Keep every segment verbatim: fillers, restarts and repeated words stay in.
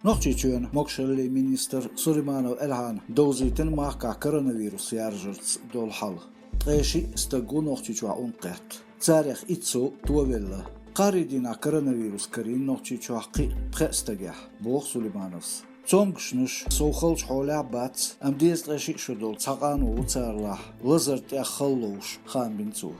Нохчийчоьнан могашаллин министр Сулейманов Эльхан довзийтина махкахь коронавирус яржарца долу хьал. Ткъе шиъ стаг ву Нохчийчохь ункъетта. Царех иццо товелла. Кхаарин дийнахь коронавирус карийна Нохчийчохь кхин а пхеа стагехь, боху Сулеймановс. Цомгушнаш сов халчу хьолехь бац, амма дезткъе шиъ шо долу цхьа къано ву царлахь, лазар тӀех хала ловш, хаам бина цо.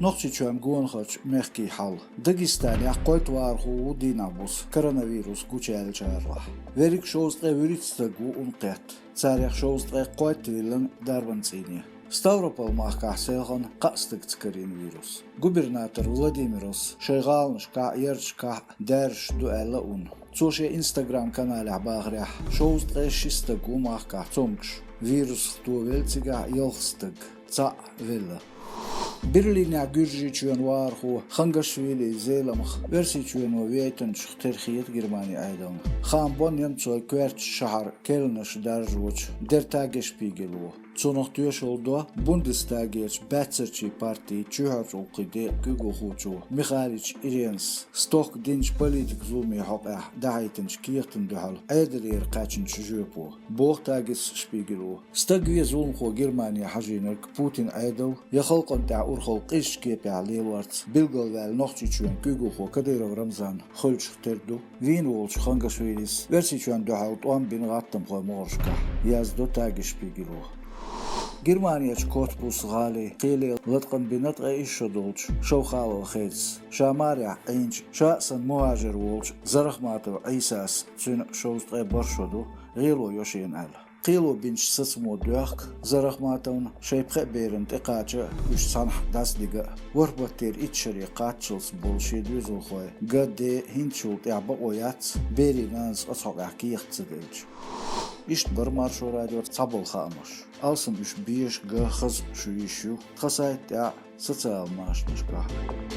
Нохчийчоьнан гонахарчу мехкийн хьал. Дагестанехь кхойтта вахархо ву дийнахь буса коронавирус гучуяьллачарах. Верриг шовзткъе вуьрхӀитта стаг ву ункъетта. Царех шовзткъе кхойтта виллина дарбан цӀийне. Ставрополь-махкахь селхана кхаа стагца карийна вирус. Губернатор Владимировс шайн гӀаланашкахь а, ярташкахь а даьржаш ду аьлла ун. Цо шен Instagram-каналехь бахарехь, шовзткъе ши стаг ву махкахь цомгуш. Вирусах товелла цигахь ялх стаг, цхьаъ велла. Берлинехь Гуьржийчоьнан вахархо Хангашвили Зеламха Оьрсийчоьно вейтанчух тера хета Германин Ӏедална. Хаам бо немцойн коьртачу шахьар Кельнаш даржочу Der Tagesspiegel-о. Цунах тоьшалла до Бундестагерчу баьццарчийн партин чоьхьарчу гӀуллакхийн декъан куьйгалхочо Михалич Иренас стохка динчу политикан зуламийн хьокъехь дахьийтинчу кехатна дуьхьал Ӏедалера кхаьчначу жоьпо, боху Tagesspiegel-о. Стаг вен зуламхо Германе хьажийнарг Путин Ӏедал я халкъана тӀехь урхалла къизачу кепехь лелорца билгалваьлла Нохчийчоьнан куьйгалхо Кадыров Рамзан хуьлучух тера ду. Вийна волчу Хангашвилис Оьрсийчоьнна дуьхьал тӀом бина гӀаттамхойн могӀаршкахь, яздо Tagesspiegel-о. Германерчу Котбус-гӀалин кхеле латкъам бина ткъе исс шо долчу Шовхалова Хедас. Ша марехь Ӏийначу, ша а санна мухӀажар волчу Зарахматов Ӏийсас, цуьнан шовзткъе бархӀ шо ду, гӀело йо шена аьлла. Кхело бинчу сацамо доьхку Зарахматовна шайн пхеа берана тӀекхача а, уьш цхьанхьа дӀасадига а. ВорхӀ баттера итт шаре кхаччалц болу шен доьзалхой Г. Д. хӀинцачул тӀаьхьа бакъо яц, берийн нанас оцу хьокъехь кехат ца делча. Иштта бара Маршо радион цхьаболу хаамаш. Алсам уьш безаш, ган, хаза шу йиш ю тхан сайта тӀехь а, социал машанашкахь а.